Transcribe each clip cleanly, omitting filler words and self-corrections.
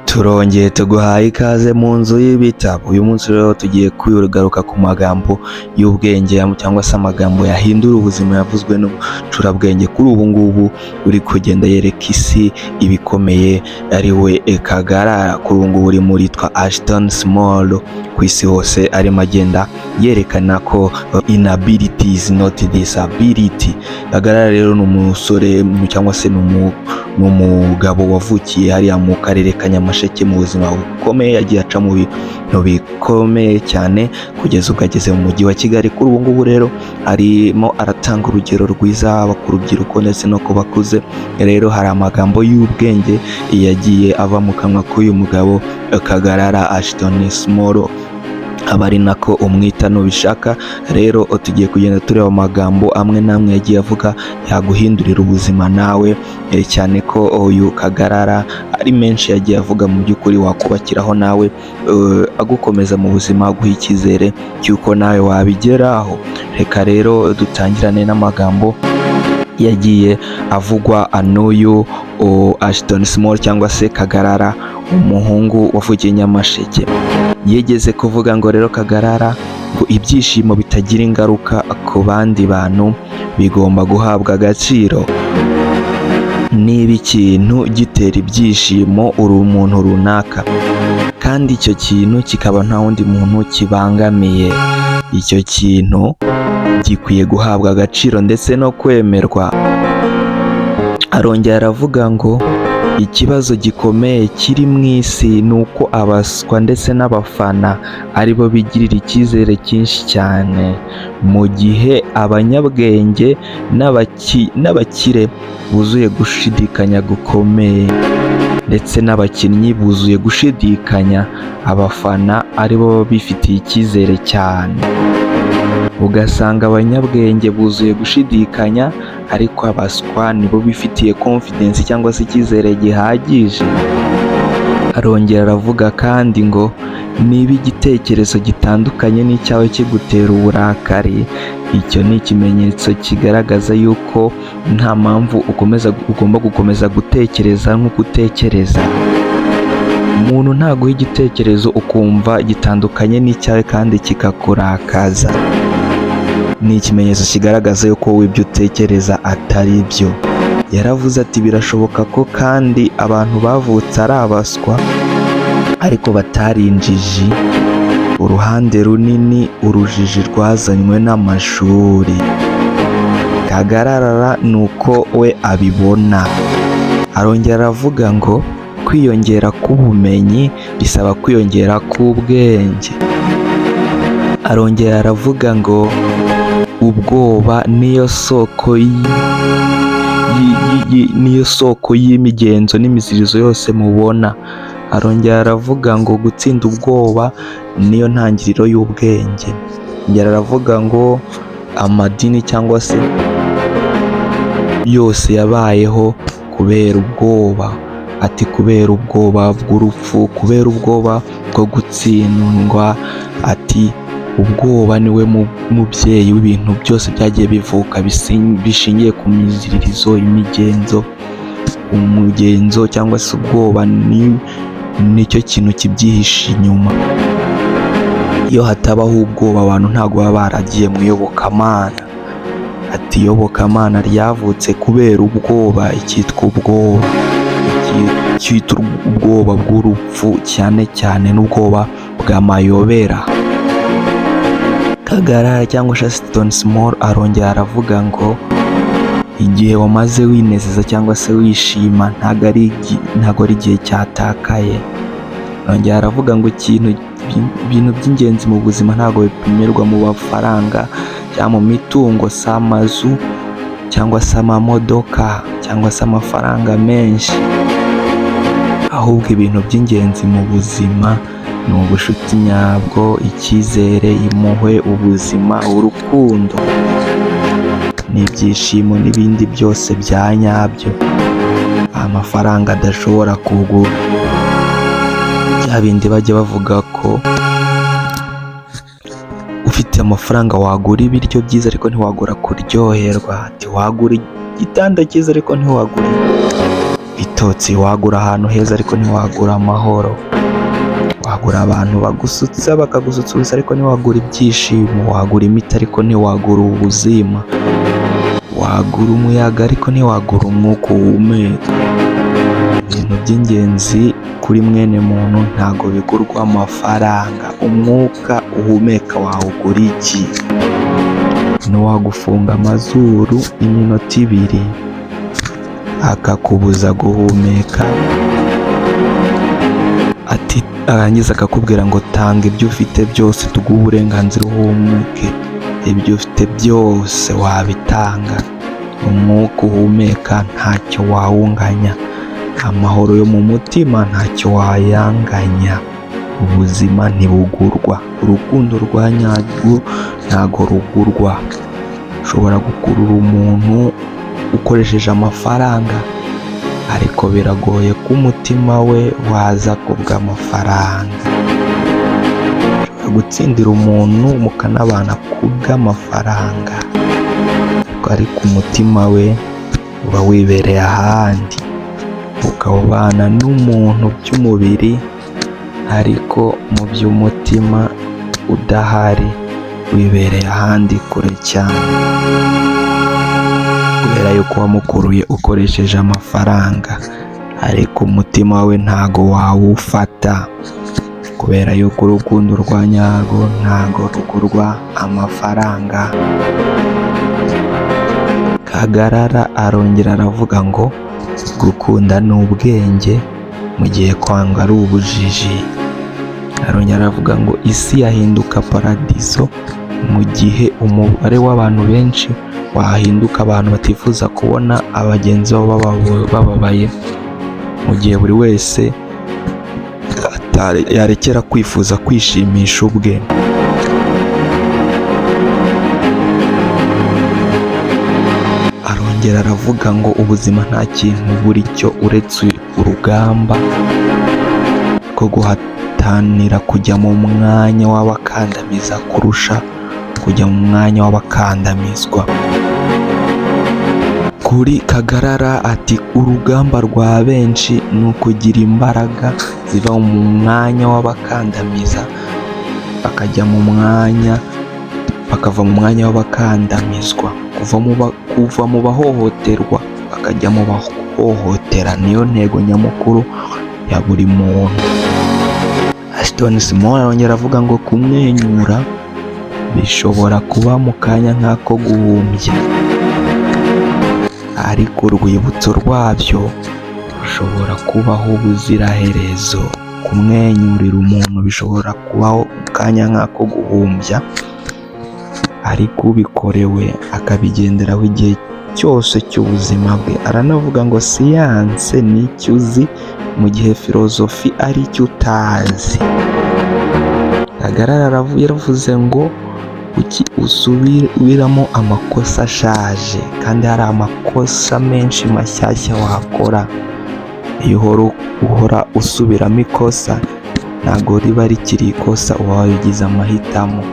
Turongeye tuguhaye ikaze mu nzu y'ibitabo. Uyu munsi rero tugiye kwigaruka ku magambo y'ubwenge cyangwa se amagambo yahindura ubuzima yavuzwe n'umucurabwenge kuri ubu ngubu uri kugenda yereka isi ibikomeye, ari we Kagarara. Kuri ubu ngubu urimo uritwa Ashton Small ku isi hose, arimo agenda yerekana ko inability is not disability. Kagarara rero ni umusore cyangwa se ni umugabo wavukiye hariya mu karere ka Nyamasheke, mu buzima bukomeye yagiye aca mu bintu bikomeye cyane kugeza ubwo ageze mu mujyi wa Kigali. Kuri ubu ngubu rero arimo aratanga urugero rwiza haba ku rubyiruko ndetse no ku bakuze. Rero hari amagambo y'ubwenge yagiye ava mu kanwa k'uyu mugabo Kagarara Ashton Small, aba ari nako umwita nubishaka. Rero tugiye kugenda tureba amagambo amwe n'amwe yagiye avuga yaguhindurira ubuzima nawe, cyane ko uyu Kagarara ari menshi yagiye avuga mu by'ukuri wakubakiraho nawe, agukomeza mu buzima, aguha icyizere cy'uko nawe wabigeraho. Reka rero dutangirane n'amagambo yagiye avugwa n'uyu Ashton Small cyangwa se Kagarara, umuhungu wavukiye Nyamasheke. Yigeze kuvuga ngo rero Kagarara ngo ibyishimo bitagira ingaruka ku bandi bantu bigomba guhabwa agaciro. Niba ikintu gitera ibyishimo uri umuntu runaka kandi icyo kintu kikaba nta wundi muntu kibangamiye, icyo kintu gikwiye guhabwa agaciro ndetse no kwemerwa. Arongera aravuga ngo ikibazo gikomeye kiri mu isi ni uko abaswa ndetse n'abafana aribo bigirira icyizere cyinshi cyane, mu gihe abanyabwenge n'abakire buzuye gushidikanya gukomeye, ndetse n'abakinnyi buzuye gushidikanya, abafana aribo baba bifitiye icyizere cyane. Ugasanga abanyabwenge buzuye gushidikanya, ariko abaswa nibo bifitiye confidence cyangwa se icyizere gihagije. Arongera aravuga kandi ngo niba igitekerezo gitandukanye n'icyawe kigutera uburakari, icyo ni ikimenyetso kigaragaza yuko nta mpamvu ugomba gukomeza gutekereza nk'uko utekereza. Umuntu ntaguha igitekerezo ukumva gitandukanye n'icyawe kandi kikakurakaza, ni ikimenyetso kigaragaza yuko wowe ibyo utekereza atari byo. Yaravuze ati birashoboka ko kandi abantu bavutse ari abaswa ariko batari injiji. Uruhande runini urujiji rwazanywe n'amashuri. Kagarara ni uko we abibona. Arongera aravuga ngo kwiyongera k'ubumenyi bisaba kwiyongera k'ubwenge. Arongera aravuga ngo ubwoba niyo soko y'imigenzo n'imizirizo yose mubona. Arongera aravuga ngo gutsinda ubwoba niyo ntangiriro y'ubwenge. Arongera aravuga ngo amadini cyangwa se yose yabayeho kubera ubwoba. Ati kubera ubwoba bw'urupfu, kubera ubwoba bwo gutsindwa. Ati ubwoba niwe mubyeyi w'ibintu byose byagiye bivuka bishingiye ku miziririzo, imigenzo, umugenzo cyangwa se ubwoba nicyo kintu kibyihishe inyuma. Iyo hatabaho ubwoba abantu ntabwo baba baragiye mu iyobokamana. Ati iyobokamana ryavutse kubera ubwoba, icyitwa ubwoba, icyitwa ubwoba bw'urupfu cyane cyane n'ubwoba bw'amayobera. Kagarara cyangwa Ashton Small arongera aravuga ngo igihe wamaze winezeza cyangwa se wishima ntabwo ari igihe cyatakaye. Arongera aravuga ngo ibintu by'ingenzi mu buzima ntabwo bipimirwa mu mafaranga cyangwa mu mitungo, si amazu cyangwa se amamodoka cyangwa se amafaranga menshi, ahubwo ibintu by'ingenzi mu buzima ni ubushuti nyabwo, icyizere, impuhwe, ubuzima, urukundo n'ibyishimo n'ibindi byose bya nyabyo amafaranga adashobora kugura. Bya bindi bajya bavuga ko ufite amafaranga wagura ibiryo byiza ariko ntiwagura kuryoherwa. Ati wagura igitanda cyiza ariko ntiwagura ibitotsi, wagura ahantu heza ariko ntiwagura amahoro, wagura abantu bagusutsa bakagusutsa ariko ntiwagura ibyishimo, wagura imiti ariko ntiwagura ubuzima, wagura umuyaga ariko ntiwagura umwuka uhumeka. Ibintu by'ingenzi kuri mwene muntu ntago bigurwa amafaranga. Umwuka uhumeka wawugura iki? Ntiwagufunga amazuru iminota ibiri akakubuza guhumeka, ati arangiza akakubwira ngo tanga ibyo ufite byose tuguhe uburenganzira uhumeke. Ibyo ufite byose wabitanga, umwuka uhumeka ntacyo wawunganya, amahoro yo mu mutima ntacyo wayanganya, ubuzima ntibugurwa, urukundo rwa nyarwo ntago rugurwa. Ushobora gukurura umuntu ukoresheje amafaranga, ariko biragoye ko umutima we waza kubw'amafaranga. Ushobora gutsindira umuntu mukanabana kubw'amafaranga, ariko umutima we uba wibereye ahandi, ukaba ubana n'umuntu by'umubiri ariko mu by'umutima udahari, wibereye ahandi kure cyane, kubera yuko wamukuruye ukoresheje amafaranga, ariko umutima we ntago wawufata, kubera yuko urukundo rwa nyarwo ntago rugurwa amafaranga. Kagarara arongera aravuga ngo gukunda ni ubwenge mu gihe kwanga ari ubujiji. Arongera aravuga ngo isi yahinduka paradiso mu gihe umubare w'abantu benshi wahinduka abantu batifuza kubona abagenzi babo bababaye, mu gihe buri wese yarekera kwifuza kwishimisha ubwe. Arongera aravuga ngo ubuzima nta kintu buri cyo uretse urugamba rwo guhatanira kujya mu mwanya w'abakandamiza kurusha kujya mu mwanya w'abakandamizwa. Kuri Kagarara ati urugamba rwa benshi ni ukugira imbaraga ziva mu mwanya w'abakandamiza bakajya mu mwanya, bakava mu mwanya w'abakandamizwa, kuva mu bahohoterwa bakajya mu bahohotera, niyo ntego nyamukuru ya buri muntu. Ashton Small arongera avuga ngo kumwenyura bishobora kuba mu kanya nk'ako guhumbya, ariko urwibutso rwabyo rushobora kubaho ubuziraherezo. Kumwenyurira umuntu bishobora kubaho mu kanya nk'ako guhumbya, ariko ubikorewe akabigenderaho igihe cyose cy'ubuzima bwe. Aranavuga ngo siyanse ni icyo uzi mu gihe filozofi ari icyo utazi. Kagarara yaravuze ngo kuki usubiramo amakosa ashaje kandi hari amakosa menshi mashyashya wakora. Iyo uhora usubiramo ikosa ntago riba rikiri ikosa, uba wabigize amahitamo.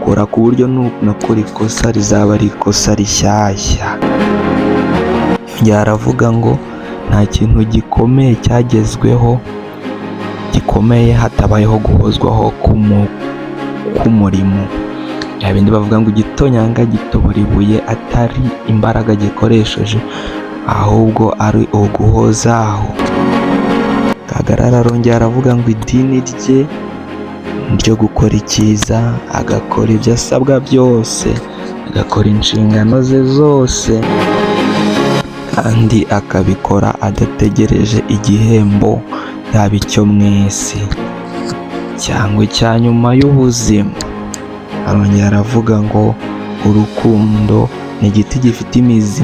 Kora ku buryo nunakora ikosa rizaba ari ikosa rishyashya. Yongera aravuga ngo nta kintu gikomeye cyagezweho gikomeye hatabayeho guhozwaho k'umurimo. Ya bindi bavuga ngo igitonyanga gitobora ibuye atari imbaraga gikoresheje, ahubwo ari uguhozaho. Kagarara arongera aravuga ngo idini rye ryo gukora icyiza, agakora ibyo asabwa byose, agakora inshingano ze zose, kandi akabikora adategereje igihembo, yaba icyo mu isi cyangwa icya nyuma y'ubuzima. Arongera aravuga ngo urukundo ni igiti gifite imizi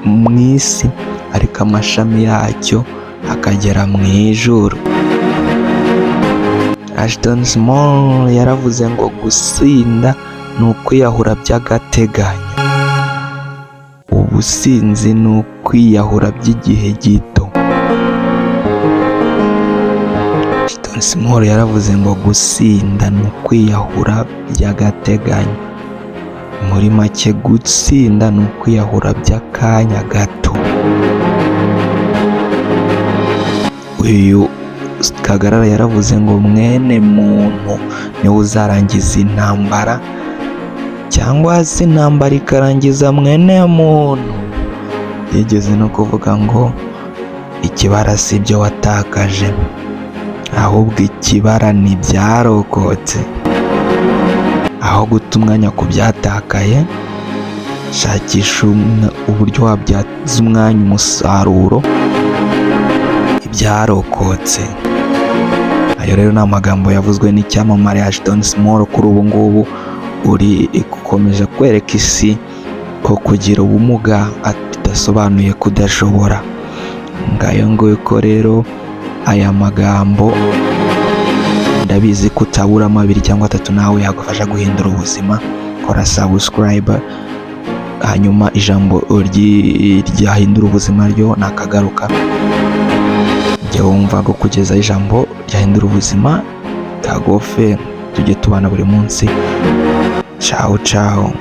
mu isi, ariko amashami yacyo akagera mu ijuru. Ashton Small yaravuze ngo gusinda ni ukwiyahura by'agateganyo, ubusinzi ni ukwiyahura by'igihe gito. Ashton Small yaravuze ngo gusinda ni ukwiyahura by'agateganyo, Muri make, gutsinda ni ukwiyahura by'akanya gato. Uyu Kagarara yaravuze ngo mwene muntu niwe uzarangiza intambara, cyangwa se intambara ikarangiza mwene muntu. Yigeze no kuvuga ngo ikibara si ibyo watakaje, ahubwo ikibara ni ibyarokotse. Aho guta umwanya ku byatakaye, shakisha uburyo wabyaza umwanya umusaruro ibyarokotse. Ayo rero ni amagambo yavuzwe n'icyamamare Ashton Small, kuri ubu ngubu uri gukomeje kwereka isi ko kugira ubumuga bidasobanuye kudashobora. Ngayo nguko rero aya magambo, ndabizi ko utaburamo abiri cyangwa atatu nawe yagufasha guhindura ubuzima. Kora subscribe, hanyuma ijambo ryahindura ubuzima ryo nakagaruka. Jya wumva ko kugeza ijambo ryahindura ubuzima kagofe, tujye tubana buri munsi. Ciao ciao.